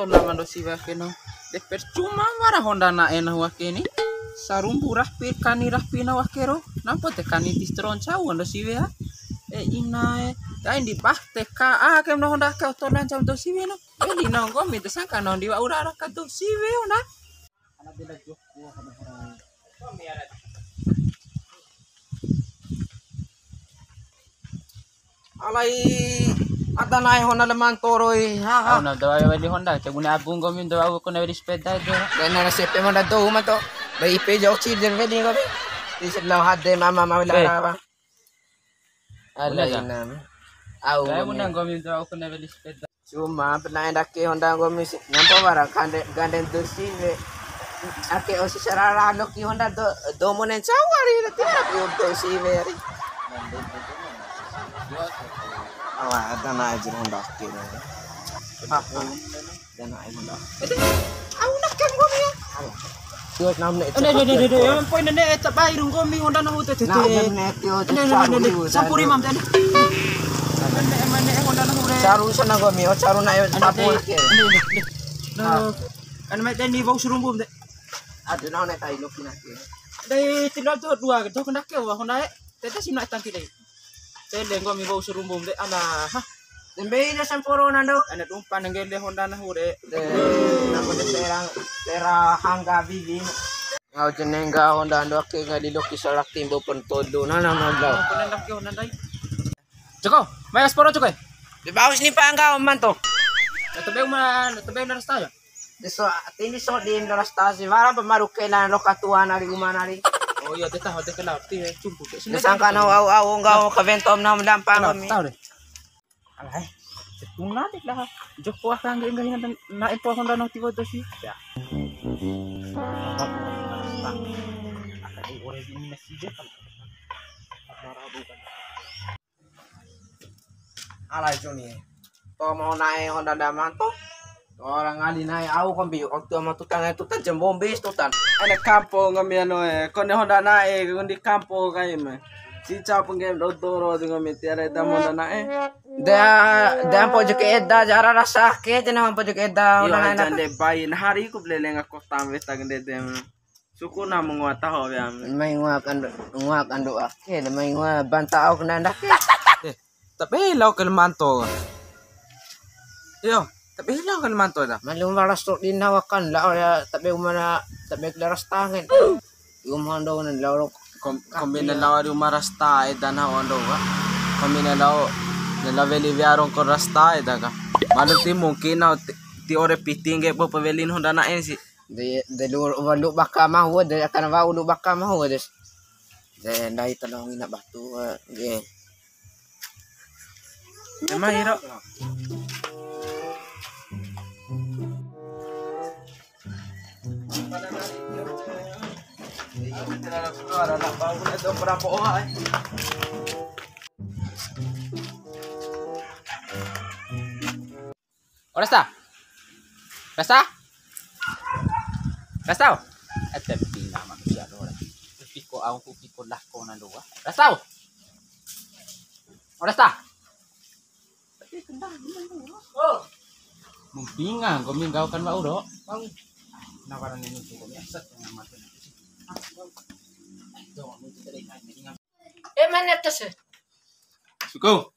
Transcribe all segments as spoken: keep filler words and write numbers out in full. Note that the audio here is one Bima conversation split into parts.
Nama ndo siwe ake no. De percuma wara honda na'e nahu ake ni. Sarumbu rapi, kani rapi nahu ake ro. Nampo te kani distro ncau ndo siwe ha. E ina e. Dai ndi bah te ka ake no honda ake oto na ncau ndo siwe no. E di nonggo mi te sangka no ndi wa ura raka ndo siwe honda. Alai, ada na'e honda le mantoro i. Ha, ha. Au na dawa weli honda, cagune abu nggomi dawa aku na weli sepeda itu. Dan nara sepe honda do uma to. Bai ipe jauh cil dan weli nggomi. Di sebelah hade mama mau Eh. lara apa? Ada Bunda, dah. Inam. Au Kayak nggomi. Bunda nggomi dawa aku na weli sepeda. Cuma pernah ndake honda nggomi si, nampa wara kande, gandeng tusi we. Ake osi sarara loki honda do, do mone cawari, tapi aku tusi we ari. Awa, ada na aja honda ake. Ha, ha. Ada na aja honda. Au na kem nggomi ya. Awa. Dua enam ne. Ede, ede, ede, ede, ya ampun, ede, ede, tabai rung nggomi honda nahu te, te, te. Nah, ede, ede, ede, ede, ede, ede, caru, caru. Sampuri mam, ede. Ede, ede, ede, honda nahu re. Caru sana nggomi, oh, caru na, ede, capu, ede, ede. Nah, anu mai teni bau serumbu, ede. Aduh, nahu ne tai lo kina ke. Dai, tinggal tu dua, tu kena ke, wah, honda, eh. Tete sina tangki dai. Tele nggomi bau serumbu, ede, alah, ha. Dembei na sampuru nando. Ana dumpa nggele honda nahu re. De, nako de tera, tera hangga bibi. Ngau jenengga honda ando ake ngali loki salak timbo pentodo. Nana nanda. Kena laki honda dai. Joko, mai asporo joko. Di baus ni pangga manto. Tebe uma, tebe una rasta ya. Deso, tini so di rasta si wara pemaru kena loka tua nari uma nari. Oh iya, de tahu de kena ti cumpu. Disangka nau au au nggau kabentom nam dampang mi. Tahu deh. Alai, tuna de lah. Joko aka ngge ngge na empo honda no tiwa dosi. Ya. Aka di ore di nasi de. Alai cuni. To mau na'e honda daman to. Orang ngali na'e au kombi. Waktu ama tutan itu kan jembombe tutan. Ane kampo nggomi anu e. Kone honda na'e, kundi kampo kai me. Cica penggem dodoro di nggomi tiara ita honda na'e. Da, da ampo juke eda, jara rasa ake, cina ampo juke eda, Iyo, honda na'e aja naka. Nde bai, na hari ku belelenga kota weta gende dem. Suku na menguat taho ya. Mai ngua kandu, ngua kandu ake, mai ngua banta au kena ndake. Eh, tapi lao ke manto. Iyo, tapi lao ke manto dah. Malu malas tu dina wakan la ya, tapi umana, tapi kelas tangen. Umhondo nan lao Kom-, kombina lao di uma rasta eda na ondo ka. Kombina lao, lao weli wea rongko rasta eda ka. Malu ti mungkin nau ti, ti ore piti ngge bo pawelin honda na'e si. De, de lu, lu baka mahu, de akan wa'u lu baka mahu, de. De, ndai tolong ina batu, eh, ge. Emang iro. Ora sta? Ora sta? Ora sta? Ete pina manusia doho. Piko au ku piko lako na doho. Ora sta? Ora sta? Mumpinga, nggomi nggau kan wa'u ro. Bang. Nawara nenu tu nggomi aset yang mati. Eh, mana atas ya? Suko.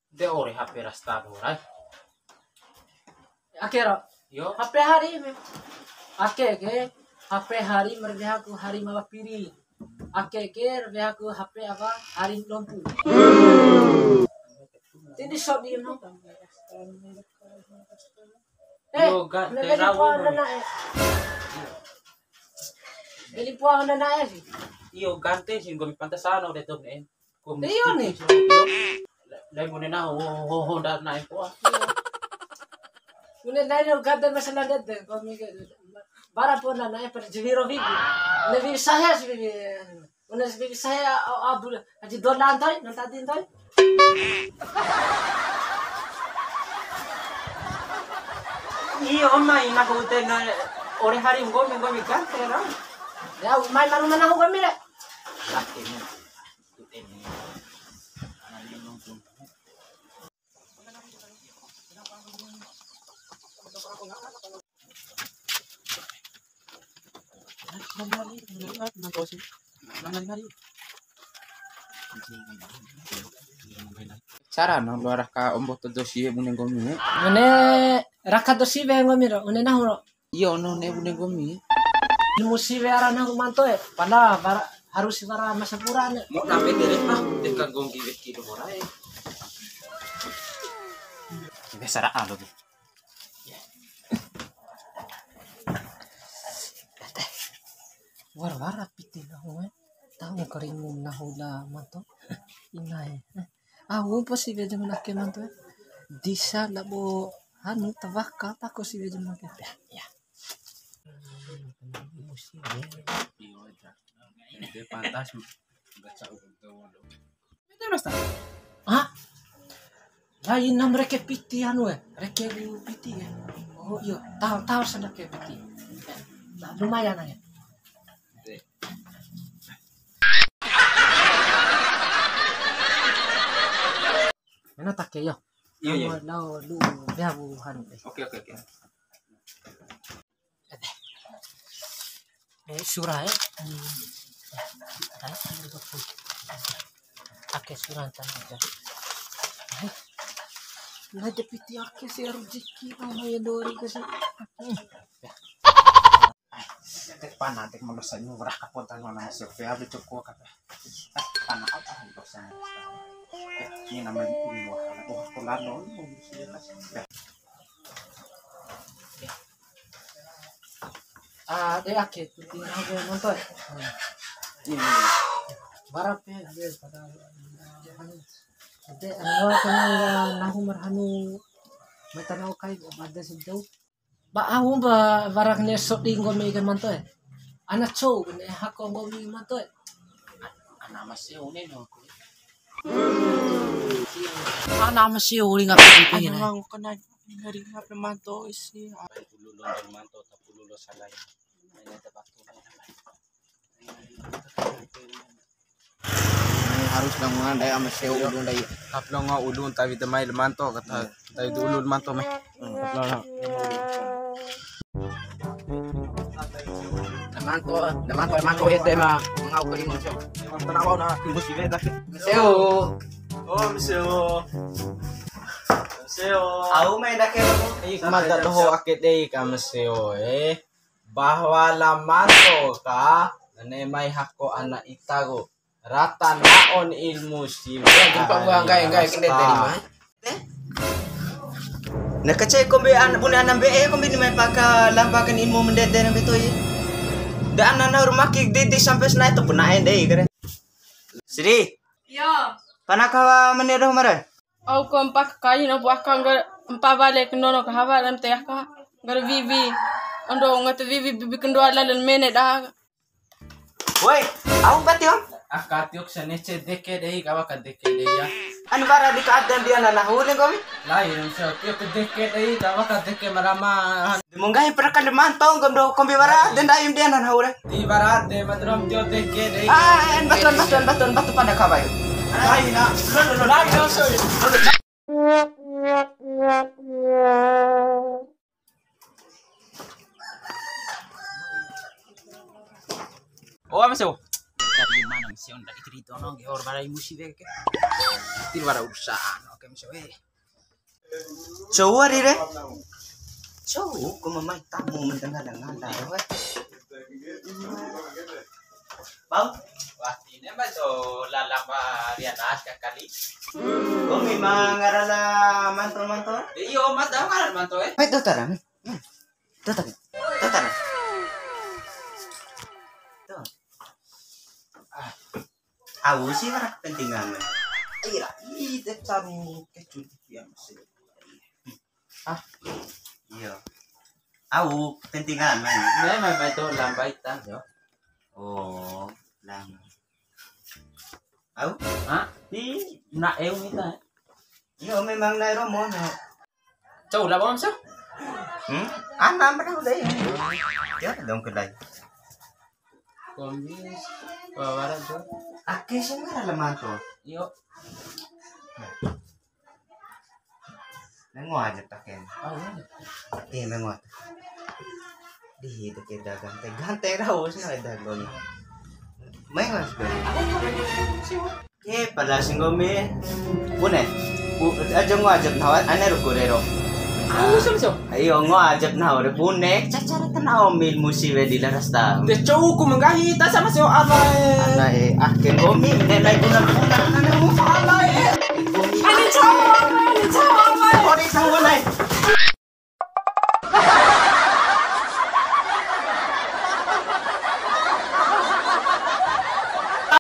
De ore H P rasta doho rai. Ake ro. Yo. H P hari me. Ake ke H P hari merdehaku hari mawa piri. Ake ke merdehaku H P apa? Hari lompu. Tini sok di no. Eh, yo, ga, beli terau. Beli puang nana eh. Iyo, gante si nggomi pantas ano de to ne. Iyo ni. Lai mone na ho, ho, ho, nda na ko. Mone na no gade masalah de de ko mi ke. Bara pona na e per jiviro vivi. Lebi sahe si vivi. Mone si vivi sahe a, a, abu. Aji dolan toi, non tadi toi. Iyo, mai na ko te na ore hari nggomi, nggomi gante ra. Ya, mai maru mana nggomi le. Laki ni. Cara na loa raka ombo to dosi bune nggomi. Bune raka dosi be nggomi ro, bune nahu ro. Iyo, no ne bune nggomi. Musi be ara nahu manto e, pala bara, harus bara masa pura ne. Mo na pede re, ah, deka gonggi weki do morai. Biasa ra alo. Wara-wara piti nahu e. Tahu karingu nahu la manto. Inae. Ah, upa si beja manake manto. Disa labo anu tawaka tako si beja manake. Ya, ya. Dia pantas baca. Itu mas. Hah? Lain nam reke piti anu e, reke piti e. Oh iyo, tahu tahu sana ke piti. Nah, lumayan aja. Mana take yo? Iya, iya. Lao lu biar buhan. Oke, oke, oke. Eh, sura e. Ake sura tan aja. Nah, de piti ake si aru jiki ama ya dori ke si. Tek pana, tek manusia nyurah kapotan mana masuk ya, lucu kok kata. Tek pana apa dosa. Eh, ini namanya ulu, wah, aku lalo. Ah, de ake, tu tinggal de manto e. Ini. Bara pe, de pada. De, anu, kena nahu marhanu, mata nau kai, pada sejauh. Ba au ba warak ne sodi nggomi ke manto e. Ana cou ne hako nggomi manto e. Ana masih une no. Ana masih uli ngapain? Ana mau kena ngari ngapain manto isi. Pulu lo manto, tak pulu lo salah. Ini harus bangunan dai ama seo ulu dai. Kaplongo ulu tawi temai lemanto kata tawi ulu lemanto meh. Lemanto, lemanto, lemanto ete ma ngau ke limo seo. Tenang na ibu si beta. Seo. Oh, seo. Seo. Au mai dake. Mada doho ake dei ka meseo e. Bahwa lemanto ka ne'e mai hako ana ita ku. Rata na'on ilmu si. Jumpa gua nggahi, nggahi kende dari mana? Na kacei kombi ana bune ana mbe'e kombi ni mai paka lampa kan ilmu mendede na betul ya. Da ana na rumah ki didi sampai senai tu pun ae dei kere. Sri. Yo. Pana kawa mene doho mare? Au ko mpa kai no buaka nggar mpa bale ke nono ka hawa dan te aka nggar vivi. Ando ngat vivi bibi kendua lalan mene da. Woi, au mpa tio? Aka tio sene ce deke dei kawa ka deke dei ya. Anu bara di ka adan dia nana hule gomi. Lain sio tio ke deke dei kawa ka deke marama. Munggahi pernah kan lemanto ngom do kombi bara den daim dia nana hule. Di bara de matrom tio deke dei. Ah, en baton baton baton batu pada kabai. Lain na. Lain na sio. Oh, apa sih? Dari mana sih? Dari cerita nong, orang bara imusi deh. Itu bara urusan. Oke, misalnya. Cowok hari re. Cowok, kau mamai tamu mentengah dengan dah, weh. Bau? Wah, ini mah so lalamba rianas kakali. Oh, memang ngarana manto-manto. Iyo, mata ngarana manto, eh. Mai daftaran. Daftar. Daftar. Tuh. Ah. Au sih wara kepentingan. Ira, ih, de caru kecut ya masih. Ah, iya. Au kepentingan man. Mai, mai, mai, to lambai ta, yo. Oh, lama. Au? Ha? Di na eu mita. Yo, memang na romo no. Cau la bom sa? Hmm? Ana mana udah ya? Ya, dong kedai. Kombi, wawara jo. Ake sih nggak ada lemanto. Yo. Mengo aja taken. Oh, iya. Iya, mengo. Di itu kita ganteng-ganteng raus na dagon. Mai mas. Aku mau lagi sih. Eh, padahal singgomi. Bune. Bu, aja ngo ajab nawa ane ruku rero. Aku sama so. Ayo ngo ajab nawa re bune. Cacara tenau mil musi we di larasta. De cowokku menggahi tak sama so apa? Ana e, ah, ke ngomi ne nai guna